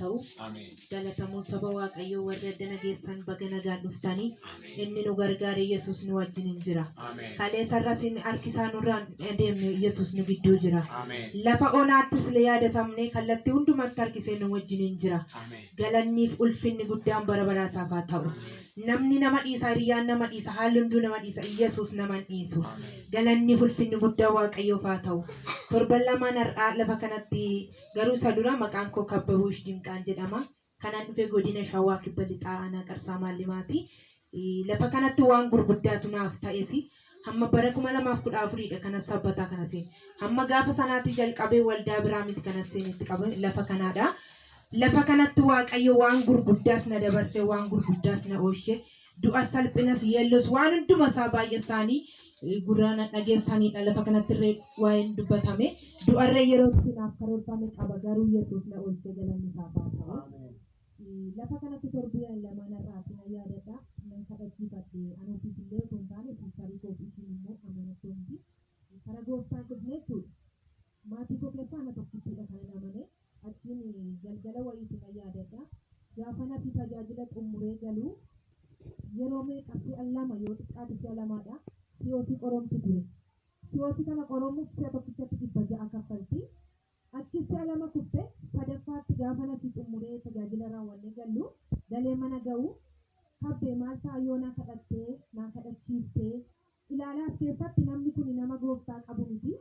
ta'u. Ameen. Galatamuun saba Waaqayyoo warri addana geessan baga nagaan dhuftanii. Ameen. Inni nu gargaare Yesuus nu wajjin hin jira. Ameen. Kaleessarra isin harkisaa nurraan adeemne Yesuus nu gidduu jira. Ameen. Lafa onaattis illee yaadatamne kallattii hundumatti harkisee nu wajjin hin jira. Ameen. Galanniif ulfinni guddaan bara baraasaaf haa ta'u. Namni nama dhiisa, hiriyyaan nama dhiisa, haalli hunduu nama dhiisa, Yesuus nama hin dhiisu. Ameen. Galanniif ulfinni guddaa Waaqayyoof haa ta'u. Torban lamaan har'aa lafa kanatti garuu isa dura maqaan koo Kabbabuush Dinqaan jedhama. Kanaan dhufe godina Shawaa Kibba Lixaa Aanaa Qarsaa Maallimaati. Lafa kanatti waan gurguddaatu naaf ta'es hamma bara 2014dha kanas sabbataa kana seene. Hamma gaafa sanaatti jalqabee waldaa biraa miti kanas seenetti qabe lafa kanaadha. Lafa kanatti Waaqayyo waan gurguddaas na dabarse, waan gurguddaas na oolche. Du'a salphinas yeellos waan hunduma isaa baay'ee isaanii gurraan dhageessanidha. Lafa kanatti illee waa'een dubbatame. Du'arree yeroo itti naaf karoorfame qaba garuu Yesuus na oolche galanni isaaf haa ta'u. Ameen. Lafa kanatti torbee lamaan har'aati nan yaadadha. Nan kadhachiifadhe. Ani ofiif illee osoo hin taane siistarii koof ishiin immoo amanattuu miti. Kara gooftaan dhufne jechuudha. Maatii koo keessaa ana tokkittiidha kanan amane. Achiin galgala wayiitu nan yaadadha. Gaafa nafi tajaajila xumuree galu yeroo meeqa si'a lama yoo xiqqaate si'a lamaadha. Si'ootii qoromti ture. Si'ootii kana qoromuuf si'a tokkichatti 600 kaffalti. Achi si'a lama kufte sadaffaatti gaafa nati xumuree tajaajila raawwannee gallu galee mana ga'u kabbee maal ta'a yoo na kadhattee naa kadhachiiftee ilaalaas keessatti namni kun nama gooftaa qabu miti.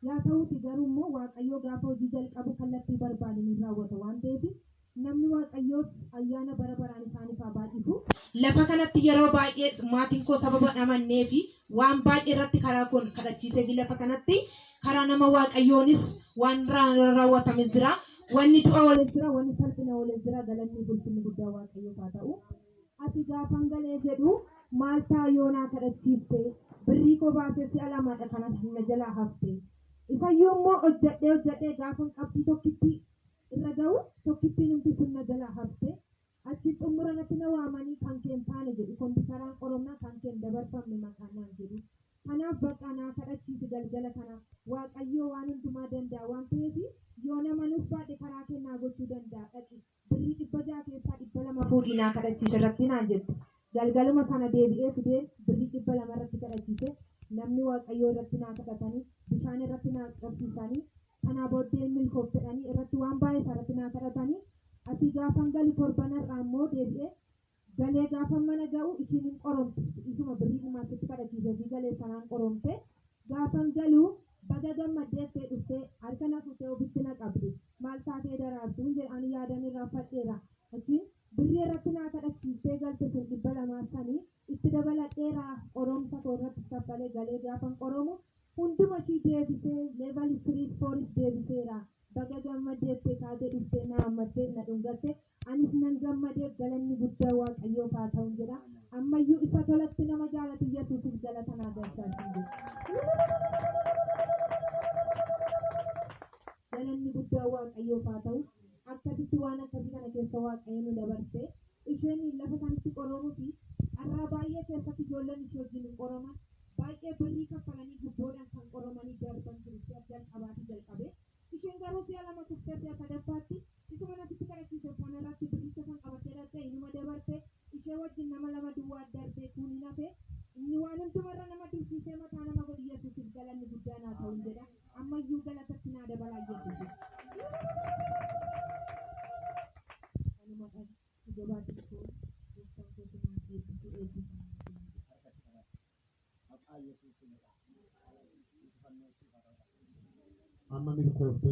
Yaa ta'uuti garuu immoo Waaqayyoo gaafa hojii jalqabu kallattii barbaade ni raawwata waan ta'eef namni Waaqayyoos ayyaana bara baraan isaaniif haa baay'isu. Lafa kanatti yeroo baay'ee maatiin koo sababa dhamannee fi waan baay'ee irratti karaa koon kadhachiisee fi lafa kanatti karaa nama Waaqayyoonis waan raawwatames jira. Wanni du'a ooles jira, wanni salphina ooles jira. Galanni fi ulfinni guddaa Waaqayyoof haa ta'u. Ati gaafan galee jedhu maal ta'a yoo naa kadhachiifte birrii koo baasee si'a lamadha kanan na jalaa hafte. Isayyuu immoo hojjedhee hojjedhee gaafan qabxii tokkitti irra ga'u tokkittiin humti sun na jalaa hafte. Achi xumura irratti na waamanii kan kee hin taane jedhu kompiitaraan qoromnaa kan kee hin dabarfamne maqaan naan jedhu. Kanaaf bakka naa kadhachiisi galgala kana Waaqayyoo waan hundumaa danda'a waan ta'eef yoo nama nuuf baadhe karaa kee naa gochuu danda'a dhaqi birrii 600 keessaa 200 fuudhii naa kadhachiisi irratti naan jette. Galgaluma sana deebi'ee fidee birrii 200 irratti kadhachiise namni Waaqayyoo irratti naa kadhatanii bishaan irratti naa qabsiisanii kanaa booddee milkooftedhanii irratti waan baay'ee isaa irratti naa kadhatanii asii gaafan galu torban har'aa immoo deebi'ee galee gaafan mana ga'u ishiin hin qoromte isuma birrii dhumaa sitti kadhachiisee fi galee sanaan qoromte gaafan galu baga gammaddeettee dhuftee harka na fuutee ofitti na qabde maal taatee daraartuun jedhe ani yaadan irraa fadheera achiin birrii irratti naa kadhachiistee galte sun 200 sanii itti dabaladheera qoromsa koo irratti kaffalee galee gaafan qoromu hunduma ishii deebisee level 3 4 deebiseera baga gammaddeettee kaatee dhuftee na hammattee na dhungatte anis nan gammadee galanni guddaa Waaqayyoof haa ta'u jedha. Ammayyuu isa tolatti nama jaalatu Yesuusiif galata naa galchaa isin jedha. Galanni guddaa Waaqayyoof haa ta'u. Akkasitti waan akkasii kana keessa Waaqayyo nu dabarse. Isheen lafa isaanitti qoromuu fi carraa baay'ee keessatti ijoolleen ishee wajjin hin qoroman. Baay'ee birrii kaffalanii gubboodhaan kan qoromanii darban jiru si'a jalqabaatii jalqabe. Isheen garuu si'a lama kuftee si'a sadaffaatti isuma nasitti kadhachiise sanarratti birricha san qabattee dhaqxee inuma dabarte ishee wajjin nama lama duwwaa darbee kun hin hafe inni waan hundumarra nama dursiisee mataa nama godhu Yesuusiif galanni guddaa naa ta'uun jedha. Ammayyuu galatatti naa dabalaa Yesuusiif. Kanumadha dhuga baatiin koo gooftaan koo sinaa eebbisu eebbifamaa isin jedha. Harkatti qabadhu. Maqaa Yesuusiinidha. Injifannoo siif haa ta'u. Amma milkooftee.